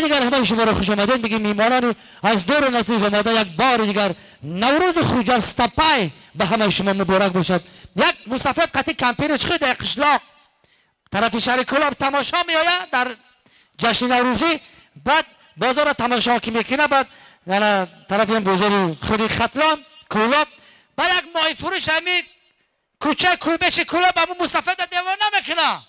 дигар ҳамаи шуморо хуш омадед мегӯем, меҳмонони аз дуру наздик омада. Як бори дигар Наврӯзи хуҷастапай ба ҳамаи шумо муборак бошад. Як мусаффад қатъи кампини чӣ дар қишлоқ тарафи шаҳри Кӯлоб тамошо меояд дар ҷашни наврӯзӣ. Баъд бозорро тамошо ки мекунад, баъд яна тарафи бозори худи Хатлон, Кӯлоб, баъд як моҳифурӯш ҳами кӯчаи кӯйбеши Кӯлоб ҳамун мусаффада девона мекунад.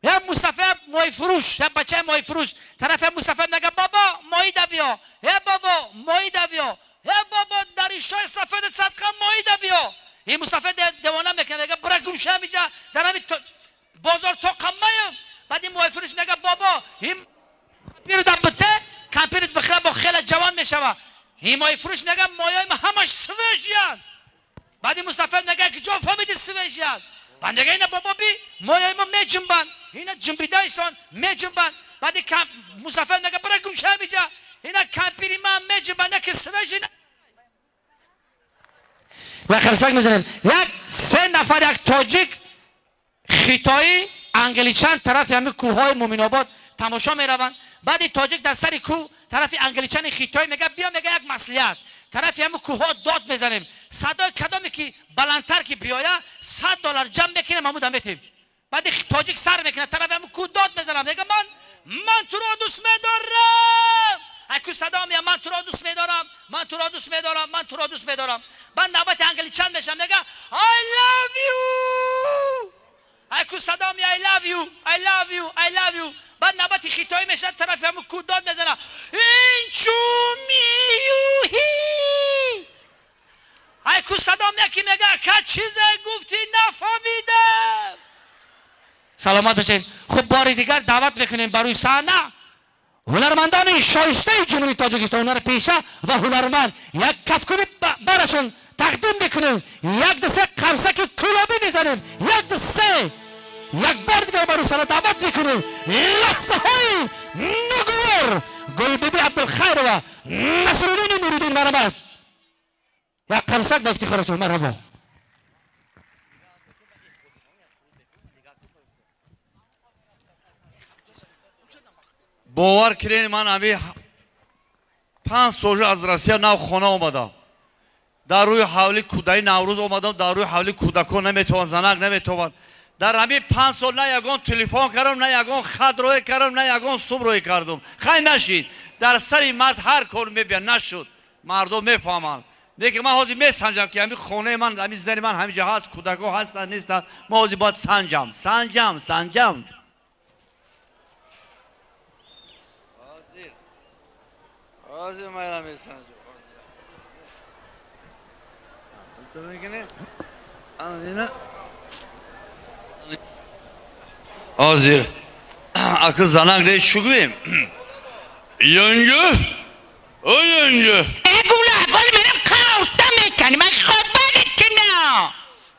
Як мусаффад моҳифурӯш, як бачаи моҳифурӯш тарафи мусаффад мега: бобо, моҳӣ да биё, е бобо, моҳӣ да биё, е бобо, дар ишои сафеди садқа моҳӣ да биё. Ин мусаффад девона мекунад, мега: бира гумша, ҳамиҷа дар ҳами бозор то қаммаем. Баъд ин моҳифурӯш мега: бобо, ин кампир да бите, кампирит бихӯра, бо хеле ҷавон мешава. Ин моҳифурӯш мега: моҳиҳои ма ҳамаш свежий анд. Баъд ин мусаффад мега: ки ҷо фаҳмиди свежий анд? Баъд мега: ина, бобо, би, моҳиҳои мо меҷунбанд, ина ҷунбидаисон, меҷунбанд. Баъди мусаффад мега: бира гумша ҳамиҷа, ина кампири ман меҷунбанд, яки свежий. Ва хирсак мезанем. Як се нафар, як тоҷик, хитоӣ, англичан тарафи ҳамин кӯҳҳои Муминобод тамошо мераванд. Баъди тоҷик дар сари кӯҳ тарафи англичани, хитоӣ мега: биё, мега, як маслиҳат, тарафи ҳамин кӯҳҳо дод мезанем, садои кадоме ки баландтар ки биёя, 100 доллар ҷамъ мекунем, ҳамуда метем. Баъди тоҷик сар мекунад, тарафи ҳамин кӯҳ дод мезанам, мега: ман туро дӯст медорам. Ай ку садо мея: ман туро дӯст медорам, ман туро дӯст медорам, ман туро дӯст медорам. Баъд навбати англичан мешам, мега: I love you. Ай ку садо мея: I love you, I love you, I love you. Баъд навбати хитоӣ мешавад, тарафи ҳамун кӯ дод мезана: инчумиюҳи. Ай ку садо мея ки мега: ка чизе гуфтӣ, нафаҳмидам. Саломат бошед. Хуб, бори дигар даъват мекунем ба рӯи саҳна ҳунармандони шоистаи Ҷумҳурии Тоҷикистон, ҳунарпеша ва ҳунарманд. Як кафкунӣ барашон тақдим мекунем, як ду се қарсаки кӯлобӣ мезанем, як, ду, се. Як бор дигар ба рӯи саҳна даъват мекунем лаҳзаҳои ногувор Гулбиби Абдулхайрова, Насруддини Нуриддин. Марҳамат, як қарсак ба ифтихорашон. Марҳабо. Бовар кунед, ман ҳами 5 сол аз Россия нав хона омадам. Дар рӯи ҳавли кӯдаи Наврӯз омадам, дар рӯи ҳавли кӯдакон наметавон, занак наметавон. Дар ҳамин 5 сол на ягон телефон кардам, на ягон хат роҳе кардам, на ягон сум роҳе кардам. Хай, нашид. Дар сари мард ҳар кор мебия, нашуд. Мардум мефаҳманд. Лекин ман ҳозир месанҷам, ки ҳамин хонаи ман, ҳамин зани ман ҳаминҷа ҳаст, кӯдакҳо ҳастанд, нестанд. Ман ҳозир бояд санҷам, санҷам, санҷам. Ҳозир ман месанҷам. Ҳозир аки занак не, чӣ гӯем? Янга, о янга. Э, гула гул, менам қавта мекани, ман хобадит кина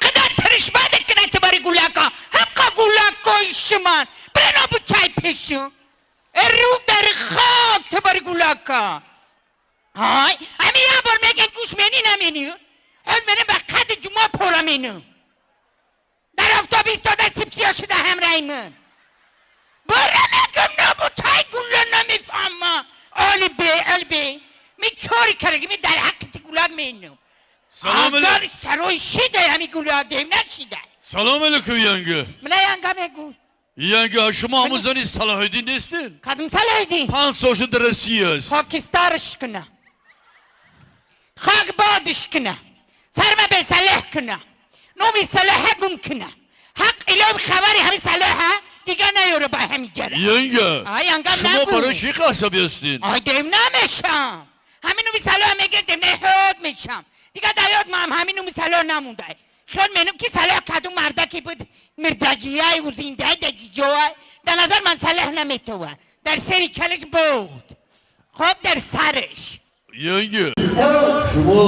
қадар тиришбадит кина. Ту бари гулака ҳаққа гулакои шуман бирена бу чай пешу рӯ дар хок. Ту бари гулака ҳай, ами як бор меган, гӯш мени намени. Ҳол менам ба қадди ҷума пора мену дар офтоб истода сипсиё шуда ҳамраи ман. Бора мегам, набу чай гула намефаҳма. Оли бе, оли бе, ми кори кардаги ми дар ҳаққи ти гулак менум. Салом. Агар сарой шида ҳами гула дем нашида. Салом алейкум, янга. Мана янга мегӯ. Янга, шумо ҳамун зани Салоҳиддин нестед? Кадом Салоҳиддин? 5 сол шуд дар Россия аст. Хокистарш куна, хок бодиш куна, сарма бесалоҳ куна, номи салоҳа гум куна. Ҳақ илоҳи хабари ҳами салоҳа дига наёра ба ҳами ҷара. Янга. Ай, янга. Шумо нагӯ. Барои чӣ асабӣ ҳастед? Ай, дев намешам. Ҳамин номи салоҳ мега, дев неҳод мешам. Дига дар ёд маам ҳамин номи салоҳ намонда. Хиёл менам ки салоҳ кадом мардаке буд, мирдагияй у зиндай дагиҷоай. Дар назар ман салоҳ наметова. Дар сери калаш буд, хоб дар сараш. Янга, шумо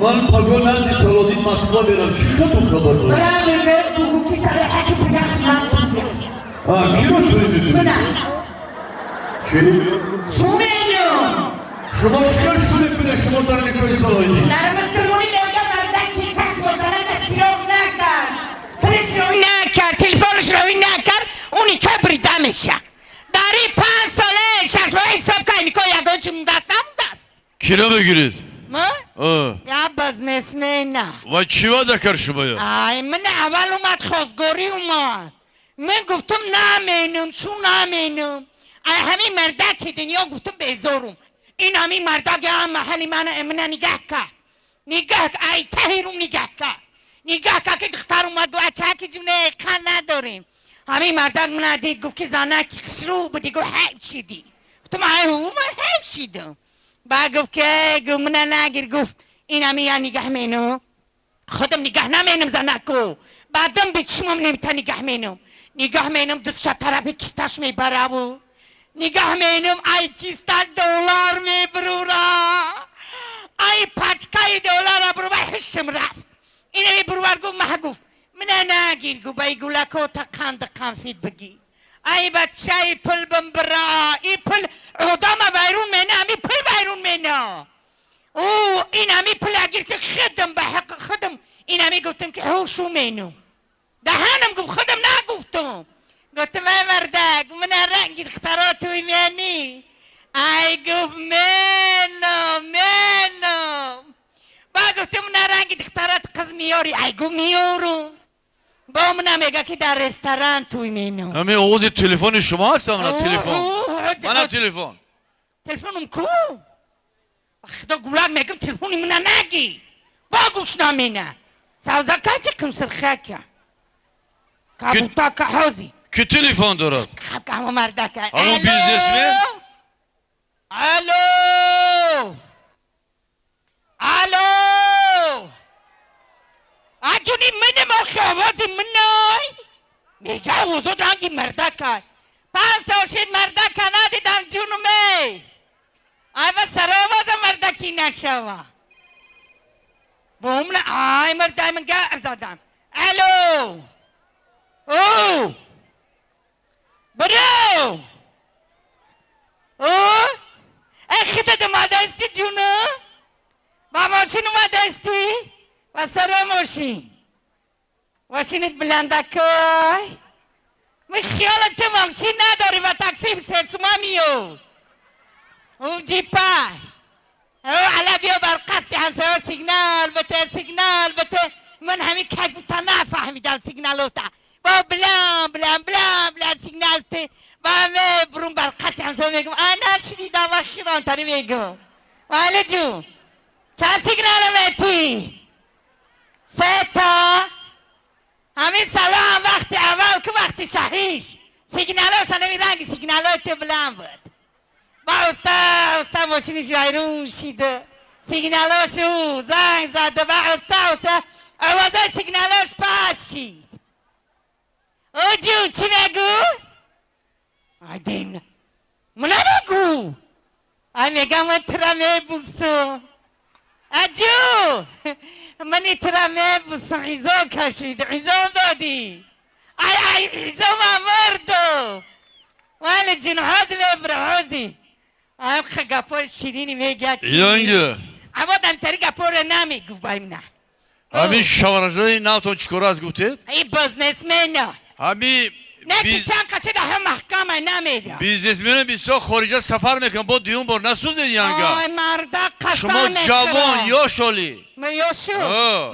ман паго назди Салодин Москва мерам, чӣ хату хабар доред? Правильно, бугу ки салоҳаки бинах ман. Киро тӯй мекунед? Мана. Чӣ? Шумену. Шумо чӣ кор шу мекунед, шумо дар никоҳи Салоҳиддин? Дар мусулмонӣ мега, мардак ки чашм бозанад сироғ накард, пулиш роӣ накард, телефонаш роӣ накард, ӯ никоҳ бирида меша. Дар ин 5 соле Киро мегиред? Ман? Я бизнесмена. Ва чӣ ваъда кард шумоя? Ай, ман аввал омад хостгорӣ омад. Ман гуфтам наменам, чун наменам. Ай ҳамин мардаки дунё гуфтам безорум. Ин ҳамин мардак ям маҳалли мана эмина нигаҳ кард. Нигаҳ, ай таҳирум нигаҳ кард. Нигаҳ кард ки духтар омад, гуфт ачаки ҷуне, қан надорем. Ҳамин мардак мана дид, гуфт ки занаки хушрӯ будӣ, гуфт ҳайф шидӣ. Гуфтам ай ҳу, ман ҳайф шидам. Баъд гуфт ки гуфт мана нагир, гуфт ин ҳамин я нигаҳ менам. Худам нигаҳ наменам занаку. Баъдам бичмам немта нигаҳ менам. Нигаҳ менам дустша тарафи кисташ мебараву. Нигаҳ менам ай киста доллар мебрура. Ай пачкаи доллара брува ҳишм рафт. Инами брувар гуфт маҳ гуфт мана нагир гуфт бай гулакота қанди қанфит бигир. Ай бачаи пул бимбира. И пул одама вайрун мена, ами пул вайрун мена. О, ин ами пул агир ки худам ба ҳаққи худам ин ами гуфтам ки ҳушу менам. Даҳанам гуфт худам нагуфтам. Гуфтам ай мардак, мана ранги духтаро туй мени. Ай гуфт менам, менам. Ба гуфтам мана ранги духтарот қиз меёри. Ай гуфт меёрам. Бо мана мега ки дар ресторан туй менам. Ҳамин овози телефони шумо ҳаст, мана телефон. Мана телефон. Телефонам ку? Худо гулак мегам телефони мана наги. Бо гӯш намена. Савзака чи қимсирхака. Кабутака ҳози. Ки телефон дорад? Ҳамо мардака. Ҳамон бизнесмен? Алло! Алло! Аҷуни минам охи овози минай? Мега овозот ранги мардака. 5 сол шид мардака надидам ҷунуме. Ай ба сари овоза мардаки нашава. Бо мана ай мардай ман гап задам. Алло! О! Бро! О! Ай худат омадасти ҷуну? Ба мошин омадасти? Ба сари мошин. Мошинит баландакой. Ман хиёлам ту мошин надорӣ, ба такси сесума миёд. Ӯ ҷипа. Ӯ ала биё бар қасди ҳамсоя сигнал бите, сигнал бите. Ман ҳамин каг бута нафаҳмидам сигналота. Бо блам, блам, блам, блам сигнал те. Ба мебурум бар қасди ҳамсоя мегум. А нашнидам, ва хиромтари мегум. Вале ҷун. Чанд сигнал метӣ? 3 та. Ҳамин салом вақти аввал ку вақти шаҳиш. Сигналош ҳамин ранги сигналои ту блам буд. Ба уста, уста мошиниш вайрун шида. Сигналош ӯ занг зада, ба уста, уста овозаи сигналош пас шид. Ӯ ҷун чӣ мегӯ? Ай дем. Мана мегӯ. Ай мегам ман тура мебусам. Аҷу! Мани тура мебусам, изо кашид, изо додӣ. Ай ай изо ман мурдам. Вале ҷун ҳози мебурам, ҳози. Ай ха гапои ширини мегӯяд. Янга. Аммо дамтари гапоро намегуфт ба имна. Ҳамин шавҳарашони навтон чӣ кор аст гуфтед? И бизнесмена. Ҳамин Не ки чанд қача даҳа маҳкама намедам. Бизнесмена бисёр хориҷа сафар мекунанд, бо дуюм бор насӯзед янга. Ай мардак қасам шумо ҷавон ёшолӣ. Ман ёшу?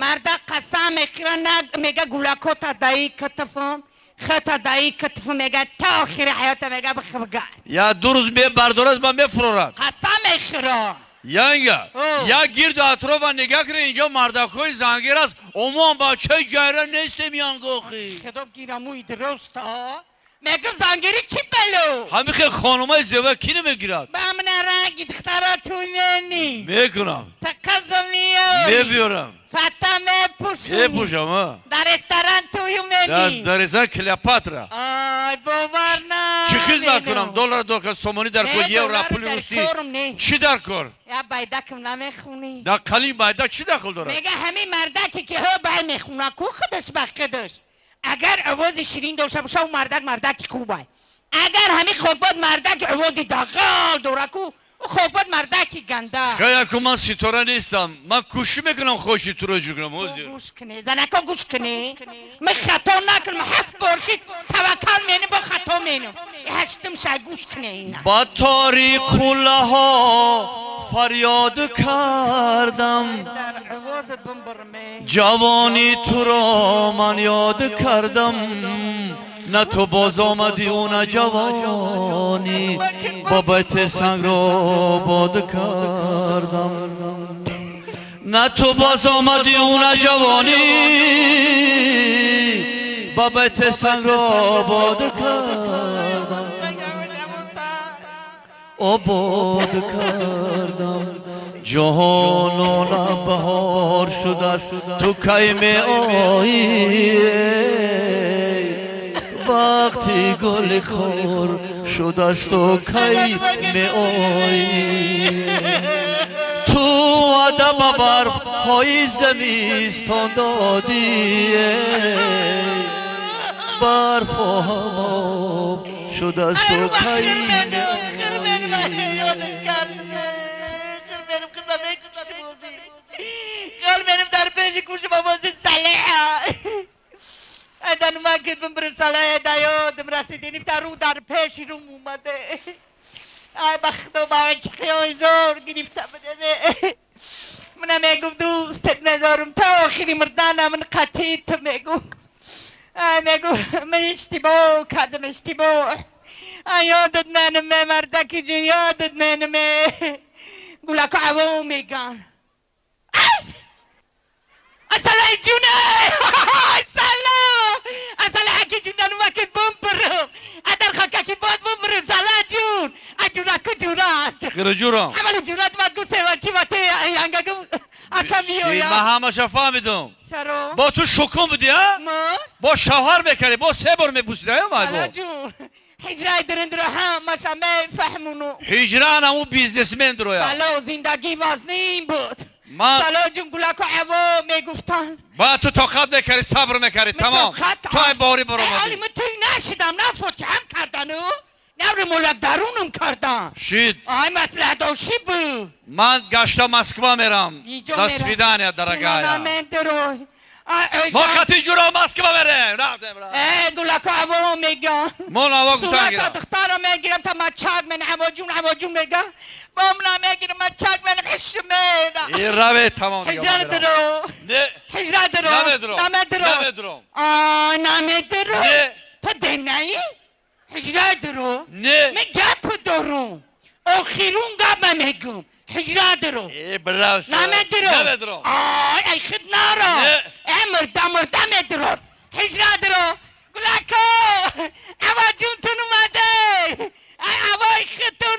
Мардак қасам мехӯрад, мега гулакота даи катфам, хата даи катфам, мега та охири ҳаёта мега бихабгард. Я 2 рӯз мебардорад, ман мефурорам. Қасам мехӯрам. Янга, як гирду атрофа нигаҳ кунед, инҷо мардакҳои зангир аст. Умуман бачаи ҷайра нестем янга охи. Худо гирамӯи дуруст, а? Мегум зангири чӣ бало? Ҳамин хел хонумаи зеба кӣ намегирад? Ба мана ранги духтара туй мени. Мекунам. Тақазо меёрӣ. Мебиёрам. Фата мепӯшонӣ. Мепӯшам, а? Дар ресторан тую мени. Дар ресторан Клеопатра. Ай, бовар намекунам. Чӣ хизмат кунам? Доллар дар сомонӣ дар кор, евро, пули русӣ. Чӣ дар кор? Я байдакам намехунӣ. Дар қалим байдак чӣ дахл дорад? Мега ҳамин мардаке ки ҳо бай мехуна, ку худаш ба худаш. Агар овози ширин дошта боша, ӯ мардак мардаки хубай. Агар ҳамин хокбод мардак овози дағал дора ку, ӯ хокбод мардаки ганда. Хаяку ман ситора нестам. Ман кӯшиш мекунам хоҳиши туро иҷро кунам. Ҳозир. Гӯш кунӣ, занако гӯш кунӣ. Ман хато накунам, 7 бор шид таваккал менам, бо хато менам. 8 шай гӯш кунӣ ина. Ба тори қуллаҳо фарёд кардам ҷавонӣ туро ман ёд кардам на ту боз омадию на ҷавонӣ бо байти сангро бод кардам на ту боз омадию на ҷавонӣ бо байти сангро бод кардам обод кардам ҷаҳонона баҳор шудааст ту кай меоӣ вақти гули хор шудааст ту кай меоӣ ту ваъда ба барфҳои зимистон додӣ барфҳо ҳам шудааст ту кай قال در پیش کوش بابازی سلیحه ادن ما کد بمبرم سلیحه دایادم رسیدینیم در رو در پیش رو اومده ای بخدا با چقیای زور گرفته بده منم میگم دوستت ندارم تا آخری مردانم من قطعی تو میگم ای میگم من اشتباه کردم اشتباه ای یادت منم مردکی جون یادت منم گولاکو عوام میگن اصلا جونه اصلا اصلا حکی جون ما که بمبرم ادر خاکی باد بمبرم سلا جون اجونا کو جورات جورم عمل جورات ما گو سوچی وته انگا گو اتا میو یا ما همش فهمیدم چرا با تو شکم بودی ها با شوهر میکردی با سه بار میبوسیدی ها ما جون هجرای درند رو هم ما شما فهمونو هجران همون بیزنسمن رو یا سلا زندگی وزنین بود من سلا جون گولاکو عوا میگفتن با تو طاقت میکردی صبر میکردی تمام تو این باری برو آلی من توی نشدم نه هم کردن نه رو مولک درونم کردن شید آی مسئله داشتی بود من گشتا مسکوا میرم до свидания дорогая ما خطی جورا مسکوا بریم ای گولاکو عوا میگن من عوا گفتن صورت دخترم میگیرم تا ما چاک من عوا جون عوا جون میگن باملا میگیرم ما چاک من حشمه این روه تمام حجره درو نه حجره درو نمیدرو نمیدرو نمیدرو آه نمیدرو نه تو دنیایی حجره درو نه من گپ درو آخرون گپ میگم حجره درو ای براو نمیدرو نمیدرو آه ای خود نارو نه ای مرده مرده میدرو حجره درو گلاکو عوا جون تون اومده ای عوای خودتون